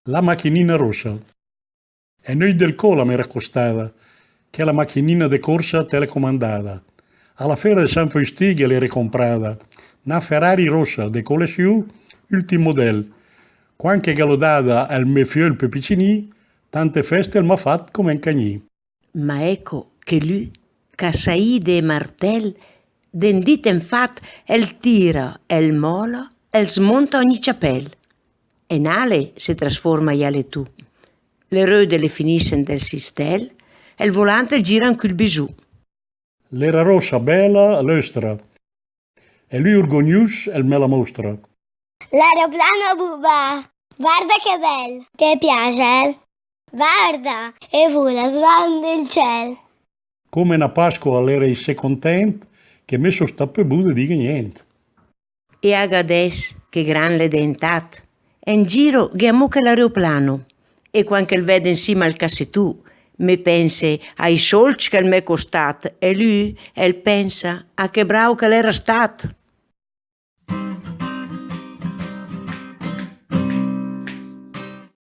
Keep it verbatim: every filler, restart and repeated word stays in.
La machinina rossa. En ögn del có la m'era costada, chèla machinina de corsa telecomandada. A la féra de San Faustì ghe l'ére comprada, na Ferrari rossa de colesiù, ültim modèl. Quand che ghe l'ó dada al mé fiöl pö picinì, tante fèste al m'à fat come un cagnì. Ma èco che lü, casaì de martèl, de 'n dit en fat, el tira, el mòla, el smonta ogni ciapèl. En ale se trasforma i aletù. Le röde le finìs en del sistèl, el volant el gira 'n cül bisù. L'era rossa, bèla, löstra, e lü orgognus el me la mostra. L'aeroplano bubà, varda che bèl! Te piasèl? Varda, e vola sbande el cèl. Come na Pasqua l'era issé content che me só stat pö bu de dìghe nient. E aga adès che gran l'è deentat, en giro gh'è amò chèl aeroplano, e quand che 'l vède 'n sima al cassetù, me pense ai solcc che 'l m'è costat, e lü, el pensa a che brao che l'era stat.